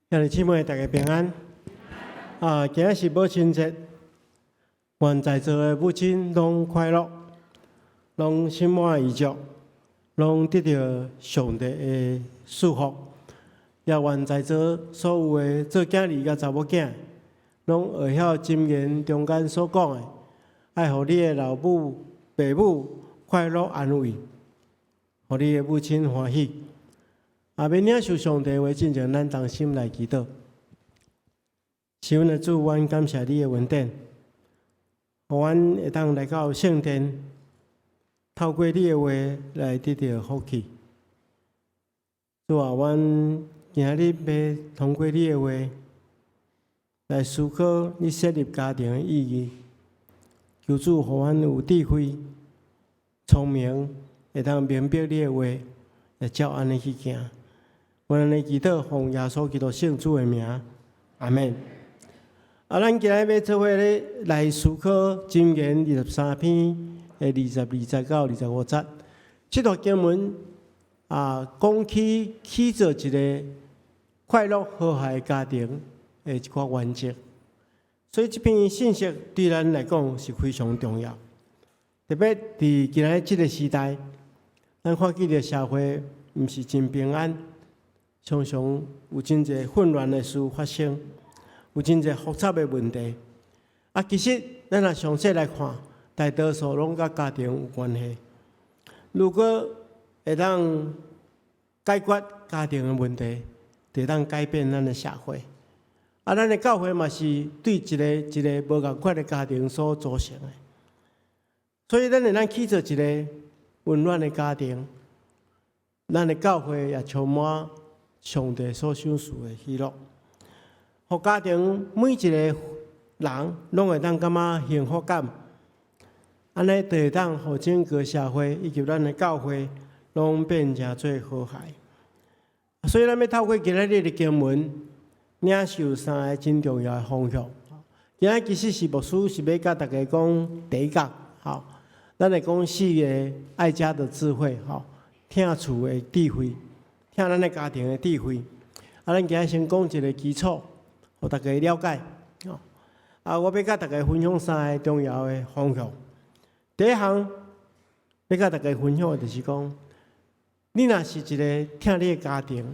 兄弟姊妹，大家平安。啊，今仔是母親節，願在座的母親攏快樂，攏心滿意足，攏得著上帝的祝福。也願在座所有的做囝兒佮查某囝，攏會曉箴言中間所講的，愛予你的老母、爸母快樂安慰，予你的母親歡喜。啊，欲領受上帝話進前，咱同心來祈禱。是阮的主，阮感謝你的恩典，予阮會當來到聖殿，透過你的話來得著福氣。主啊，阮今日欲通過你的話來思考你設立家庭的意義。求主予阮有智慧、聰明，會當明白你的話，會照按呢去行。阮按呢祈禱，奉耶穌基督聖主的名，阿們。啊，咱今日欲做伙咧來思考箴言23篇的22節到25節。這段經文啊，講起起造一个快樂和諧的家庭的一寡原則。所以這篇信息對咱來講是非常重要。特別佇今仔這个時代，咱看見著社會毋是真平安，常常有真濟混亂的事發生，有真濟複雜的問題。啊，其實咱若詳細來看，大多數攏佮家庭有關係。如果會當解決家庭的問題，就會當改變咱的社會。啊，咱的教會嘛是對一个一个無仝款的家庭所組成的。所以，咱會當起造一个溫暖的家庭，咱的教會也充滿上帝所賞賜的喜樂。予家庭每一個人攏會當感覺幸福感，按呢就會當予整個社會以及咱的教會攏變成做和諧。所以，咱欲透過今仔日的經文，領受三個真重要的方向。今仔其實是牧師是欲佮大家講第一講，吼，咱來講四个愛家的智慧，吼，疼厝的智慧，疼咱的家庭的智慧。啊，咱今仔先講一个基礎，予大家了解。啊，我欲佮大家分享三个重要的方向。第一項欲佮大家分享的就是講，你若是一个疼你的家庭、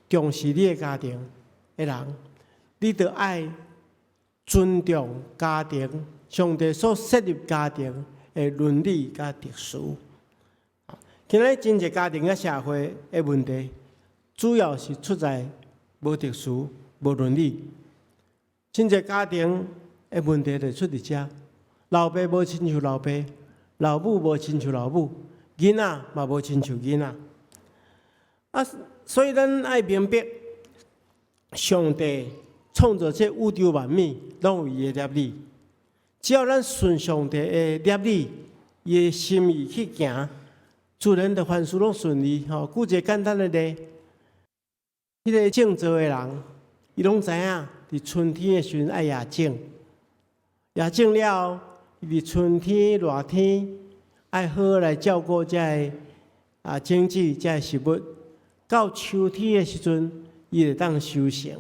重視你的家庭的人，你著愛尊重家庭，上帝所設立家庭的倫理佮秩序。今仔真濟家庭佮社會的問題，主要是出在無秩序、無倫理。真濟家庭的問題就出佇遮，老爸無親像老爸，老母無親像老母，囡仔嘛無親像囡仔。啊，所以咱愛明白，上帝創造這宇宙萬物，攏有伊的律例。只要咱順上帝的律例，伊的心意去行，自然就凡事攏順利。吼，舉一个簡單的例，彼个種稻的人，伊攏知影，佇春天的時陣愛掖種，掖種了後，佇春天、熱天愛好好來照顧這个種子、這个食物。到秋天的時陣，伊會當收成。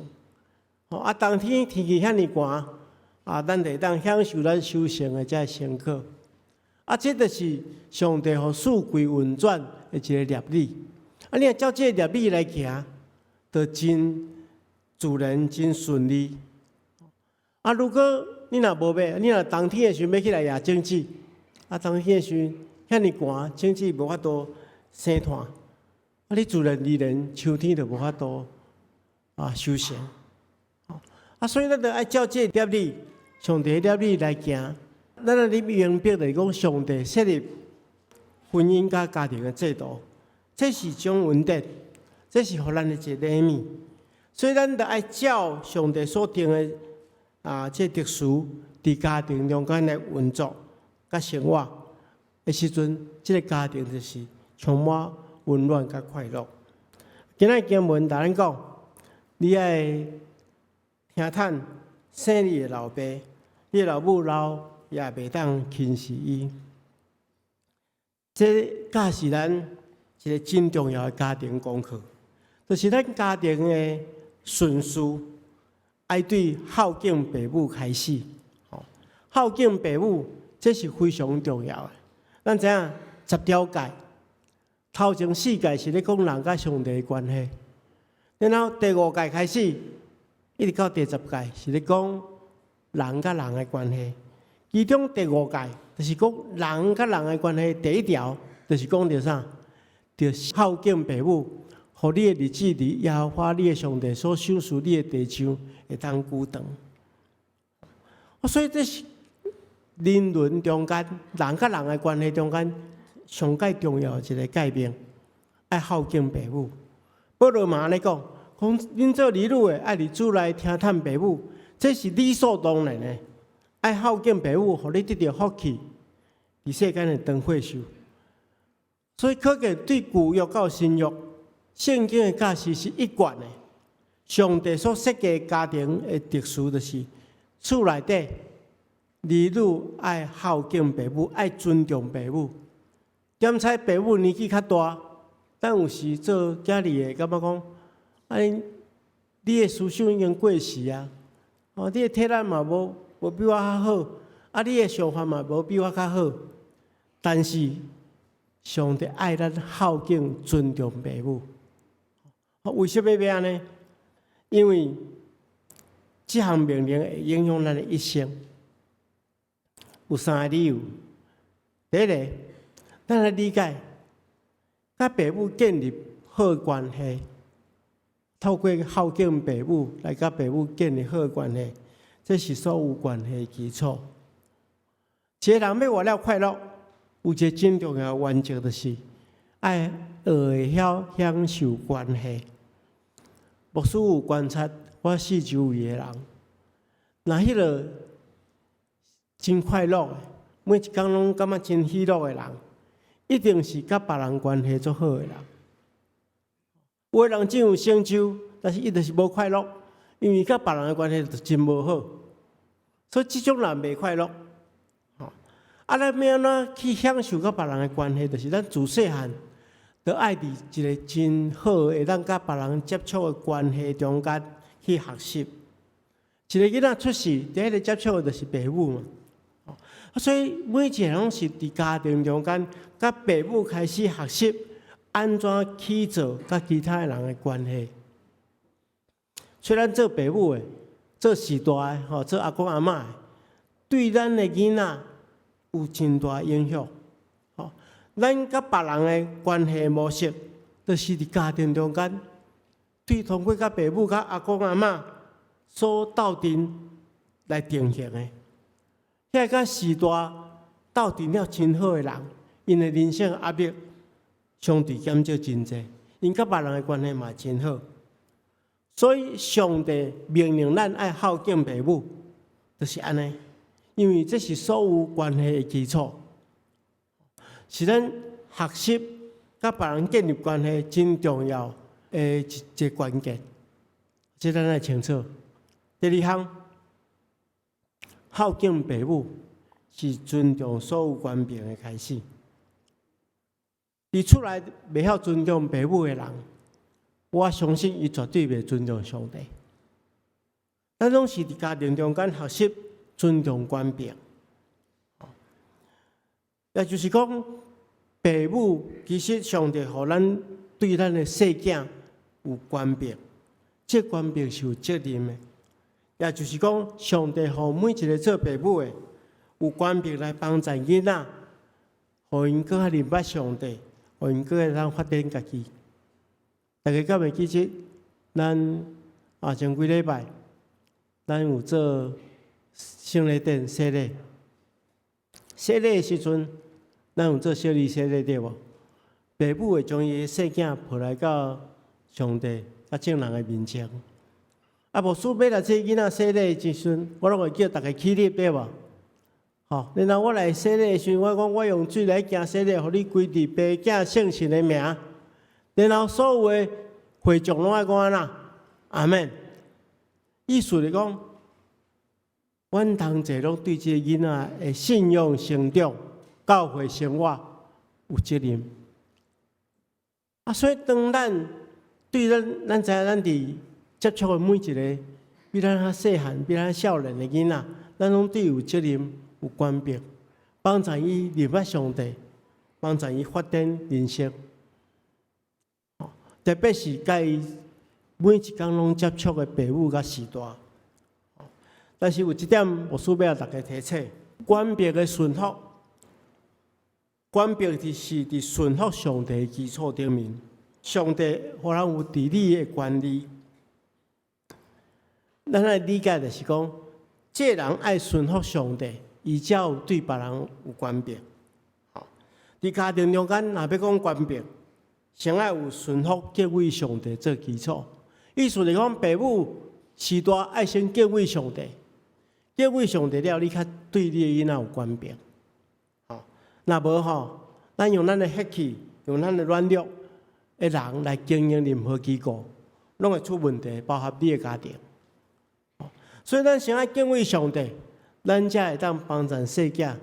啊，冬天天氣遐爾寒，啊，咱就會當享受咱收成的這个成果。啊，這就是上帝予四季運轉的一个律例。啊，你若照這个律例來行，就真自然、真順利。啊，如果你若無欲，你若冬天的時陣欲起來掖種子，啊，冬天的時陣遐爾寒，種子無法度生湠，啊，你自然而然秋天就無法度收成。啊，所以咱就愛照這个律例，上帝的律例來行。咱愛明白就是講，上帝設立婚姻佮家庭的制度，這是一種恩典，這是予咱的一个禮物。所以咱就愛照上帝所定的這秩序，佇家庭中間來運作、佮生活的時陣，這个家庭就是充滿溫暖佮快樂。今仔經文共咱講，你愛聽趁生你的老爸，你的老母老也袂當輕視伊。這教示咱一个真重要的家庭功課，就是咱家庭的順序愛對孝敬爸母開始。孝敬爸母，這是非常重要的。咱知影十條誡，頭前四誡是咧講人佮上帝的關係，然後第五誡開始，一直到第十誡是咧講人佮人的關係。其中第五誡就是講人佮人的關係，第一條就是講著啥？著孝敬爸母，予你的日子佇耶和華你的上帝所賞賜你的地上會當久長。所以這是人倫中間，人佮人的關係中間上蓋重要的一个誡命，愛孝敬爸母。保羅嘛按呢講，講恁做兒女的愛佇主內聽趁爸母，這是理所當然的。愛孝敬爸母，予你得著福氣，佇世間會長歲壽。所以可見對舊約到新約，聖經的教示是一貫的。上帝所設計家庭的秩序，就是厝內底兒女愛孝敬爸母，愛尊重爸母。點彩爸母年紀較大，但有時做囝兒的感覺講，啊，你的思想已經過時啊，哦，你的體力嘛無比我較好，啊，你的想法嘛無比我較好。但是上帝愛咱孝敬尊重爸母。為什麼欲按呢？因為這項命令會影響咱的一生。有三個理由。第一个，咱來理解，佮爸母建立好關係，透過孝敬爸母來佮爸母建立好關係，這是所有關係的基礎。一个人欲活了快樂，有一个真重要的原則，就是愛學會曉享受關係。牧師有觀察我四周圍的人，若彼个真快樂，每一工攏感覺真喜樂的人，一定是佮別人關係足好的人。有的人真有成就，但是伊就是無快樂，因為佮別人的關係就真無好，所以這種人袂快樂。啊，咱欲按怎去享受佮別人的關係，就是咱自細漢就愛佇一个真好會當佮別人接觸的關係中間去學習。一个囡仔出世，第一个接觸的就是爸母嘛。所以每一个人攏是佇家庭中間，佮爸母開始學習按怎去做佮其他人的關係。雖然做爸母的、做序大的、吼做阿公阿嬤的，對咱的囡仔有真大影響。吼，咱佮別人的關係模式，就是佇家庭中間，對通過佮爸母、佮阿公阿嬤所鬥陣來定型的。遐個序大鬥陣了真好的人，𪜶的人生壓力相對減少真濟，𪜶佮別人的關係嘛真好。所以上帝命令咱愛孝敬爸母，就是按呢，因為這是所有關係的基礎，是咱學習佮別人建立關係真重要的一個關鍵。這咱愛清楚。第二項，孝敬爸母是尊重所有權柄的開始。佇厝內袂曉尊重爸母的人，我相信伊絕對袂尊重上帝。咱攏是佇家庭中間學習尊重權柄，也就是講，爸母其實上帝予咱對咱的細囝有權柄，這權柄是有責任的。也就是講，上帝予每一个做爸母的有權柄來幫助囡仔，予𪜶閣較認捌上帝，予𪜶閣會當發展家己。大家敢會記得，咱啊前幾禮拜，咱有做聖禮典洗禮，洗禮的時陣，咱有做小兒洗禮對無？爸母會將伊的細囝抱來到上帝佮眾人的面前。啊，牧師欲來這囡仔洗禮的時陣，我攏會叫逐家起立對無？吼，然後我來洗禮的時陣，我講我用水來行洗禮，予你歸佇爸囝聖神的名。然後所有的會眾攏愛講按怎？阿們。意思是講，阮同齊攏對這個囡仔的信仰成長、教會生活有責任。啊，所以當咱對咱，咱知影咱佇接觸的每一个比咱較細漢、比咱少年的囡仔，咱攏對伊有責任、有權柄，幫助伊認捌上帝，幫助伊發展人生。特別是佮伊每一工攏接觸的爸母佮序大。但是有一點，牧師欲共大家提醒：權柄的順服，權柄就是佇順服上帝的基礎頂面。上帝予咱有治理的權利，咱愛理解就是講，這個人愛順服上帝，伊才有對別人有權柄。佇家庭中間，若欲講權柄，先愛有順服敬畏上帝做基礎。意思是講，爸母序大愛先敬畏上帝，敬畏上帝了，你較對你的囡仔有權柄。吼，若無吼，咱用咱的血氣，用咱的軟弱的人來經營任何機構，攏會出問題，包含你的家庭。所以咱先愛敬畏上帝，咱才會當幫助細囝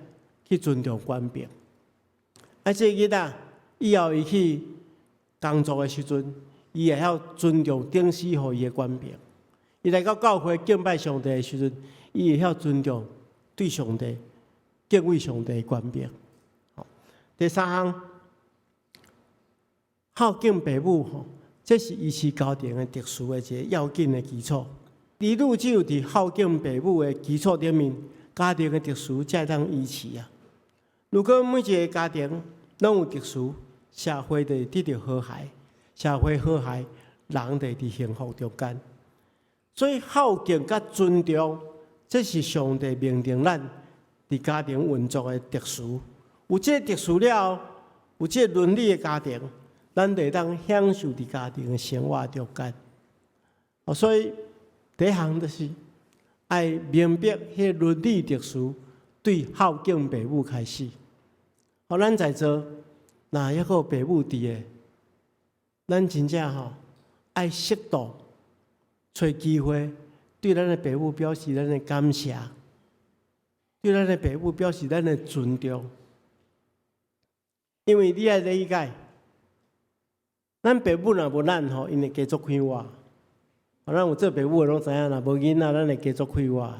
去尊重權柄。啊，這個囡仔以後伊去工作的時陣，伊會曉尊重頂司予伊的權柄。伊來到教會敬拜上帝的時陣，伊會曉尊重對上帝敬畏上帝的權柄。第三項，孝敬爸母吼，這是維持家庭的秩序的一個要緊的基礎。兒女只有佇孝敬爸母的基礎頂面，家庭的秩序才會當維持啊。如果每一个家庭攏有秩序，社會就會得著和諧，社會和諧，人就會佇幸福中間。所以孝敬佮尊重，這是上帝命令咱佇家庭運作的秩序。有這個秩序了後，有這個倫理的家庭，咱就會當享受佇家庭的生活中間。哦，所以第一項就是愛明白彼個倫理秩序，對孝敬爸母開始。哦，咱在座若猶閣有爸母佇的，咱真正吼愛適度揣機會，對咱的爸母表示咱的感謝，對咱的爸母表示咱的尊重。因為你愛理解，咱爸母若無咱吼，𪜶會加足快活。咱有做爸母的攏知影，若無囡仔，咱會加足快活。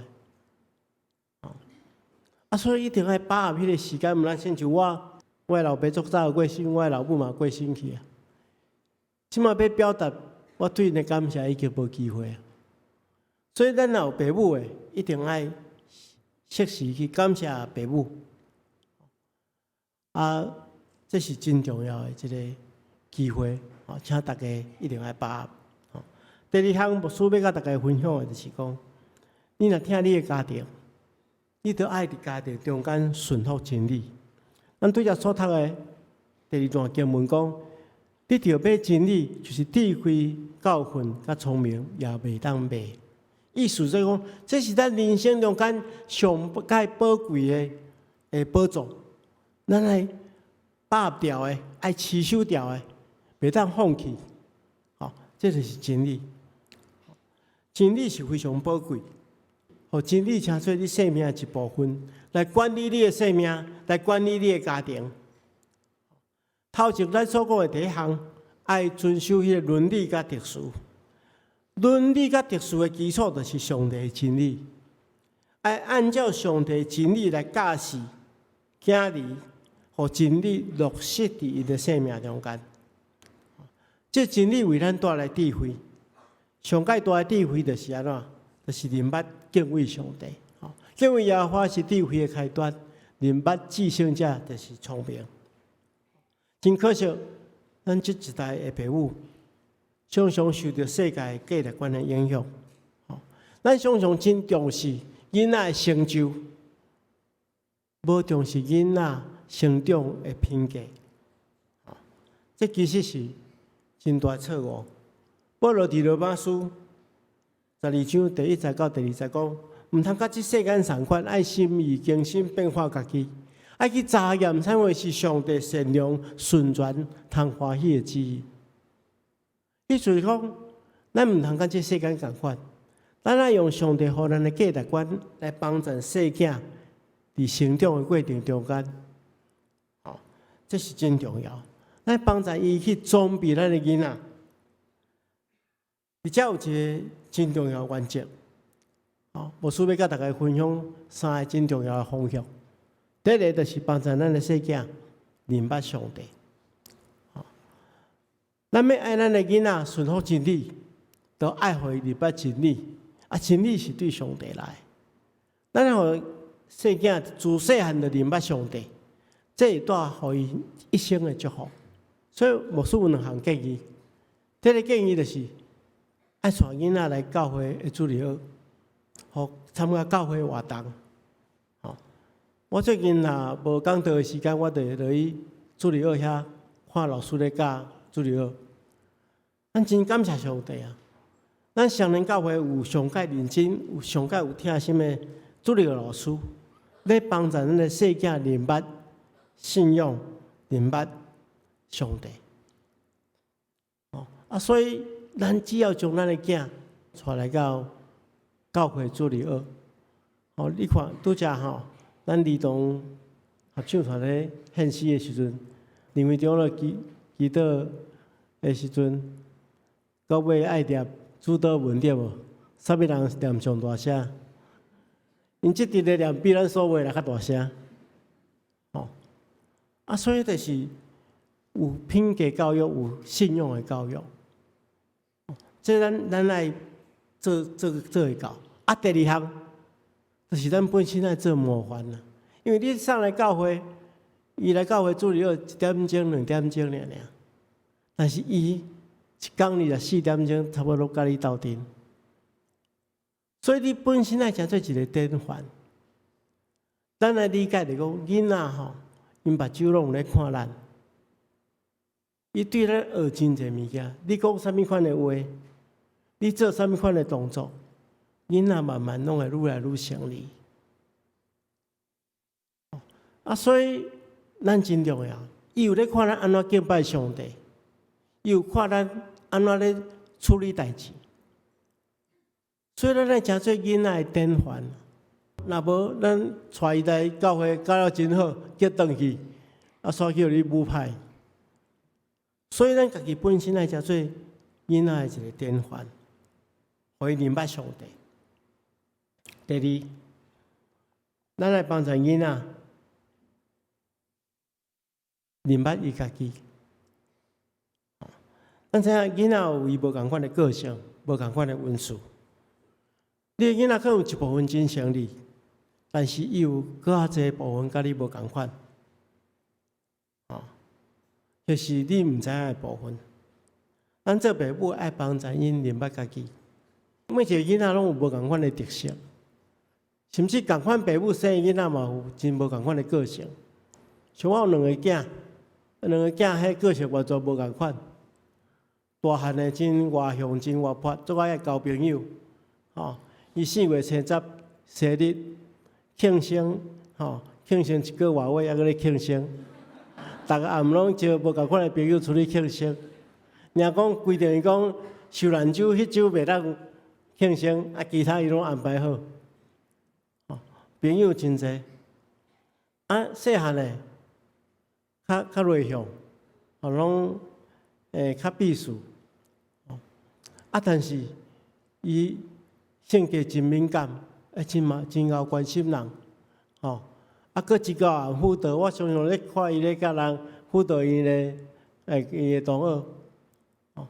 啊，所以一定愛把握彼个時間，毋通親像我，我的老爸足早就過身，我的老母嘛過身去啊。這馬欲表達我對𪜶的感謝，已經無機會啊。所以咱若有爸母的，一定愛適時去感謝爸母。啊，這是真重要的一个機會，請大家一定愛把握。第二項，牧師欲佮大家分享的，就是講，你若疼你的家庭，你著愛佇家庭中間順服真理。咱拄才所讀的第二段經文講，得著買真理，就是智慧、教訓佮聰明，也袂當賣。意思就是講，這是咱人生中間上蓋寶貴的寶藏，咱愛把握牢的，愛持守牢的，袂當放棄。吼，這就是真理。真理是非常寶貴，予真理成做你生命的一部分，來管理你的生命，來管理你的家庭。頭前咱所講的第一項，愛遵守彼个倫理佮秩序。倫理佮秩序的基礎，就是上帝的真理。愛按照上帝真理來教示囝兒，予真理落實佇𪜶的生命中間。這真理為咱帶來智慧。上蓋大的智慧就是按怎？就是認捌敬畏上帝。敬畏耶和華是智慧的開端，認捌至聖者就是聰明。真可惜，咱這一代的爸母常常受著世界價值觀的影響。咱常常真重視囡仔的成就，無重視囡仔成長的品格。這其實是真大錯誤。保羅佇羅馬書12章第一節到第二節講，毋通佮這世間仝款，愛心意更新變化家己，愛去查驗啥物是上帝善良、純全、通歡喜的旨意。意思是講，咱毋通佮這世間仝款，咱愛用上帝予咱的價值觀來幫助細囝佇成長的過程中間，吼，這是真重要。咱幫助伊去裝備咱的囡仔。佇遮有一个真重要的原則，哦，牧師欲佮大家分享三个真重要的方向。第一个就是幫助咱的細囝認捌上帝。咱欲愛咱的囡仔順服真理，都愛予伊認捌真理。啊，真理是對上帝來。咱予細囝自細漢就認捌上帝，這會帶予伊一生的祝福。所以牧師有兩項建議。第一个建議就是，愛帶囡仔來教會的主日學，予參加教會活動。吼，我最近若無講道的時間，我就會落去主日學遐看老師咧教主日學。咱真感謝上帝啊！咱雙連教會有上蓋認真、有上蓋有疼心的主日學老師，咧幫助咱的細囝認捌信仰、認捌上帝。哦，啊，所以咱只要將咱的囝帶來到教會主日學，哦，你看拄才吼，咱兒童合唱團咧獻詩的時陣，林會長咧祈祈禱的時陣，到尾愛念主禱文對無？啥物人念上大聲？𪜶這陣咧念比咱所有的人較大聲。哦，啊，所以就是有品格教育，有信仰的教育。這咱愛做做做會到。啊，第二項就是咱本身愛做模範啦。因為你送來教會，伊來教會主日學一點鐘、兩點鐘爾爾，但是伊一工24點鐘，差不多攏佮你鬥陣。所以你本身愛成做一个典範。咱來理解就講，囡仔吼，𪜶目睭攏有咧看咱，伊對咱學真濟物件。你講啥物款的話，你做啥物款的動作，囡仔慢慢攏會愈來愈成你。啊，所以咱真重要。伊有咧看咱按怎敬拜上帝，伊有看咱按怎咧處理代誌。所以咱愛成做囡仔的典範。若無咱帶伊來教會教了真好，叫轉去，啊，煞去予你舞歹。所以咱家己本身愛成做囡仔的一個典範，予伊認捌上帝。第二，咱來幫助囡仔認捌伊家己。咱知影囡仔有伊無仝款的個性，無仝款的恩賜。你的囡仔可能有一部分真像你，但是伊有閣較濟部分佮你無仝款，哦，就是你毋知影的部分。咱做爸母愛幫助𪜶認捌家己。每一個囡仔攏有無仝款的特色，甚至仝款爸母生的囡仔嘛有真無仝款的個性。像我有兩個囝，兩個囝彼個性完全無仝款。大漢的真外向，真活潑，足愛交朋友，吼。伊4月30生日慶生，吼，慶生一個外月，猶閣咧慶生。逐個暗攏招無仝款的朋友出去慶生。爾講規定伊講，受難週彼週袂當慶生，啊，其他伊攏安排好。朋友真濟。啊，細漢的較較內向，吼，攏較避暑。啊，但是伊性格真敏感，啊，真嘛真𠢕關心人，吼。啊，閣一個人輔導，我常常咧看伊咧佮人輔導伊咧，伊的同學，吼。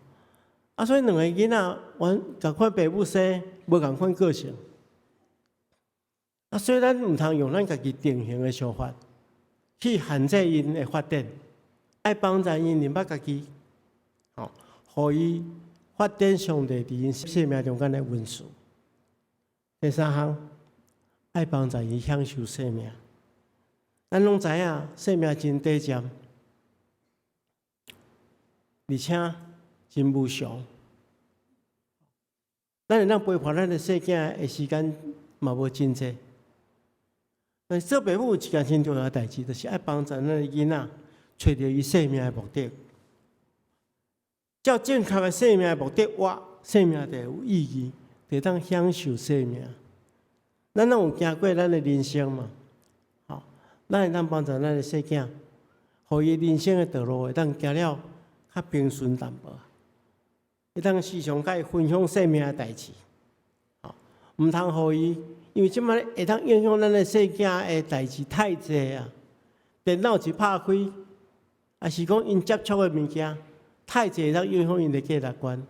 啊，所以兩个囡仔，阮仝款爸母生，無仝款個性。啊，所以咱毋通用咱家己定型的想法去限制𪜶的發展，愛幫助𪜶認捌家己，吼，予伊發展上帝佇𪜶生命中間的恩賜。第三項，愛幫助伊享受生命。咱攏知影，生命真短暫，而且真無常。咱會當陪伴咱的細囝的時間嘛無真濟。但是做爸母有一件真重要的代誌，就是愛幫助咱的囡仔揣著伊生命的目的。照正確的生命的目的活，生命就會有意義，就會當享受生命。咱攏有行過咱的人生嘛？吼，咱會當幫助咱的細囝，予伊人生的道路會當行了較平順淡薄。會當時常共伊分享生命的代誌，吼，毋通予伊，因為這擺會當影響咱的細囝的代誌太濟啊！電腦一拍開，抑是講𪜶接觸的物件太濟，會當影響𪜶的價值觀。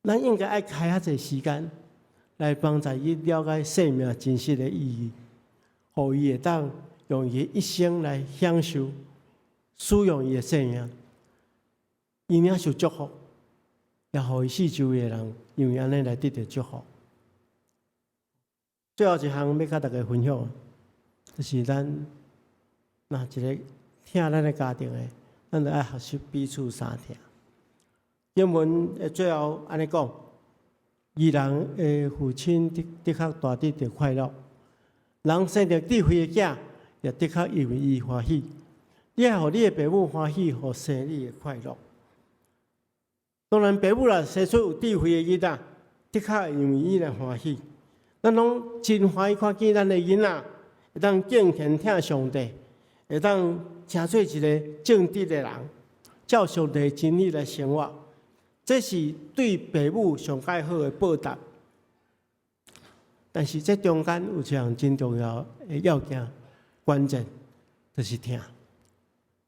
咱應該愛開較濟時間來幫助伊了解生命真實的意義，予伊會當用伊一生來享受、使用伊的生命，伊領受祝福，也予伊四周圍的人因為按呢來得著祝福。最後一項欲共大家分享，就是咱若一个疼咱的家庭的，咱著愛學習彼此相疼。經文的最後按呢講，義人的父親的的確大得著快樂，人生著智慧的囝，也的確因為伊歡喜。你愛予你的爸母歡喜，予生你會快樂。當然，爸母若生出有智慧的囡仔，的確因為伊來歡喜。咱攏真歡喜看見咱的囡仔會當敬虔疼上帝，會當成做一个正直的人，照上帝真理來生活。這是對爸母上蓋好的報答。但是這中間有一項真重要的要件，關鍵就是疼。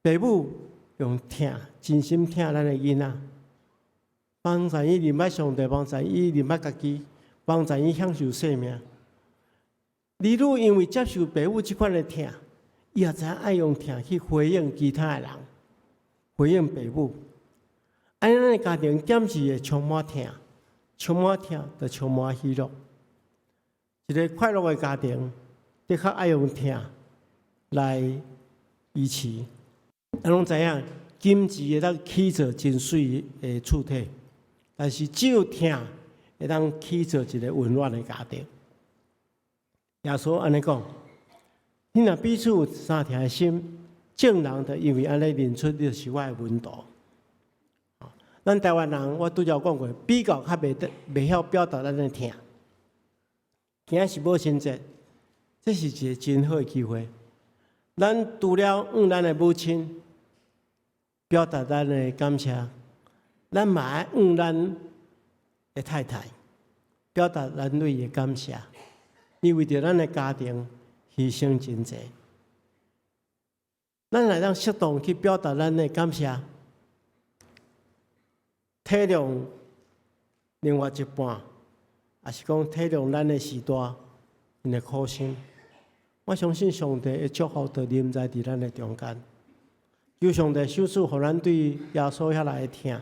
爸母用疼，真心疼咱的囡仔，幫助伊認捌上帝，幫助伊認捌家己，幫助伊享受生命。兒女因為接受爸母這款的疼，伊也知影愛用疼去回應其他的人，回應爸母。按呢，咱的家庭敢是會充滿疼，充滿疼就充滿喜樂。一个快樂的家庭，的確愛用疼來維持。咱攏知影，金錢會當起造真媠的厝體，但是只有疼會當起造一个溫暖的家庭。耶穌按呢講：你若彼此有相疼的心，眾人就因為按呢認出你是我的門徒。咱台灣人，我拄才有講過，比較較袂得，袂曉表達咱的疼。今仔是母親節，這是一个真好的機會。咱除了向咱的母親表達咱的感謝，咱嘛愛向咱的太太表達咱對伊的感謝。伊為著咱的家庭犧牲真濟，咱會當適當去表達咱的感謝，體諒另外一半，抑是講體諒咱的序大𪜶的苦心。我相信上帝的祝福就臨在佇咱的中間。求上帝賞賜，予咱對耶穌遐來的疼，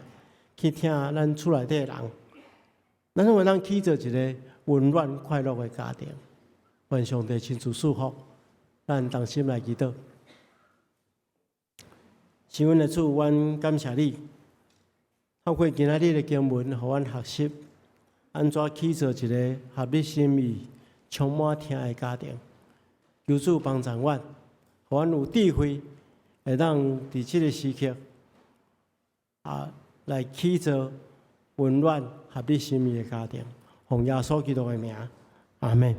去疼咱厝內底的人，咱會當起造一个溫暖快樂的家庭。願上帝親自賜福，咱同心來祈禱。生阮的主，阮感謝你，透過今仔日的經文，予阮學習按怎起造一个合你心意、充滿疼的家庭。求主幫助阮，予阮有智慧，會當佇這个時刻來起造溫暖合你心意的家庭。奉耶穌基督的名，阿門。